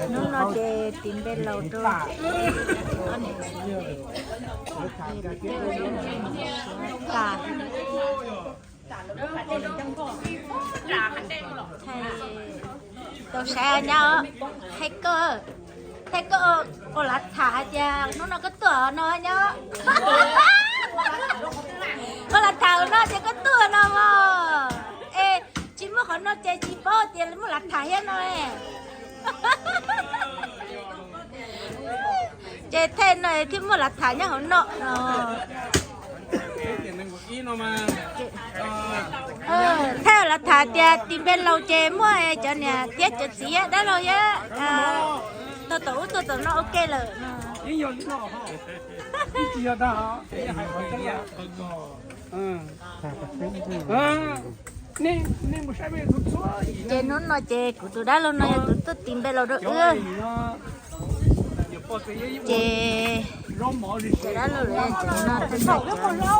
Hnub no ces tis npe laus rau ob niam txiv, tis npe laus rau ob niam txiv tas. Thaij tau saib nyab, thaij koj, thaij koj ua lav tham hais tias hnub no koj tuaj no nyab. Ua lav tham no ces koj tuaj no mog. Es tsis muaj qhov no ces tsis paub tias muaj lav tham thiab no. Ces thaij no thiaj muaj lav tham nyob hauv no no. Thaij lav tham tias tis npe laus ces muaj cov niam thiab cov txiv dab laug thiab tuaj tom ub tuaj tom no ua ke lawm. Ces hnub no ces kuv tus dab laug no yog tus tuaj tis npe laus rau wb. Ces cov dab laug lawm, cov no, dab laug,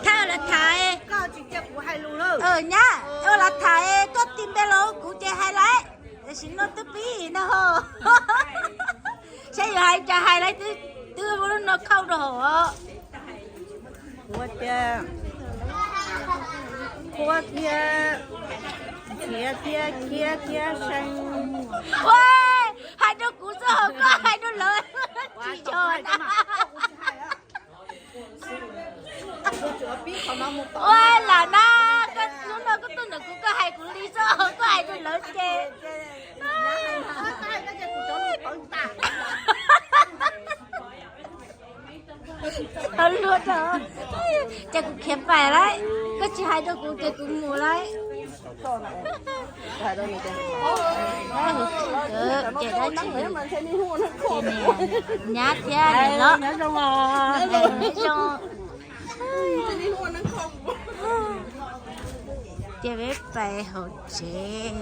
thaj lav tham, nyab, ua lav tham koj tis npe laus kuv ces hais lawm, tam sim no twb pib no. Saib yuav hais cas hais lawm, twb ua lub no khauj rau hauv. Ua tias qhuab thiab, nrhiav thiab, khiav thiab, seev. Ua, hais rau kuv txoj hauv koj hais rau lawv tsis yog na. Ua lam na, koj hnub no koj tuaj ntawm kuv koj hais kuv li txoj hauv koj hais rau lawv ces. Tau luag rau, ces kuv khiav pais lawm, koj tsis hais rau kuv ces kuv mus lawm. Ces dab tsi, ces niam nyab thiab niam hlob zoo. Ces peb pais hauv tsev.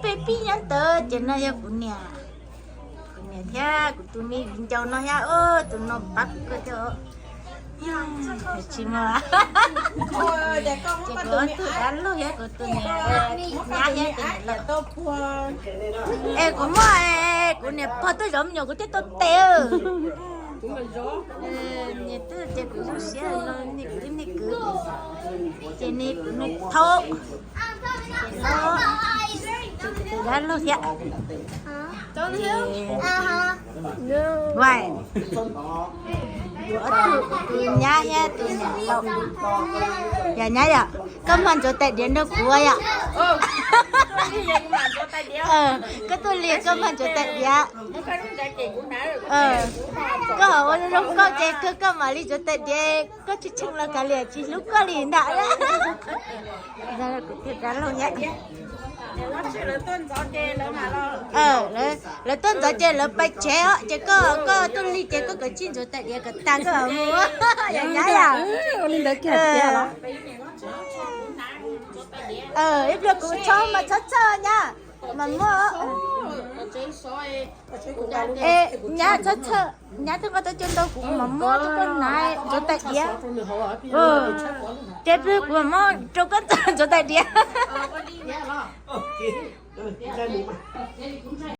Peb pib nyob ntawd ces no yog kuv niam, kuv niam thiab kuv tus me viv ncaus no thiab, tus no pab kuv kawg thiab. Tsis muaj, ces kuv ob tug dab laug thiab kuv tus niam nyab thiab tus niam laus. Es kuv muaj, kuv niam pog tuaj zov me nyuam kuv thiaj tau tes. Niam twb tias kuv zoo siab los niam kwv niam kwv, ces niam kuv niam thaub, ces no, ces kuv tus dab laug thiab. Nyab thiab tus niam laus. Yog nyab yom, koj mag ntsuav tais diav nrog kuv yom. Koj tuaj li koj mag ntsuav tais diav. Koj ua zoo koj ces kawg koj mam li ntsuav tais diav, koj tsis tsheej los kav liam tsis hlub koj li ntag. Kuv tus dab laug thiab. Lawv tuaj ntxov ces lawv pais tsev os, ces koj, koj tuaj li ces koj kav tsij ntxuav tais diav kom tag koj mus. Yog nyab yom. Ib pliag kuv txhob mas txhob txhawj nyab, mas muab. Nyab txhob txhawj, nyab twb nqa tau cov ntau kuv mam muab rau koj hnav ntxuav tais diav. Ces plig kuv mam muab rau koj ntxuav tais diav.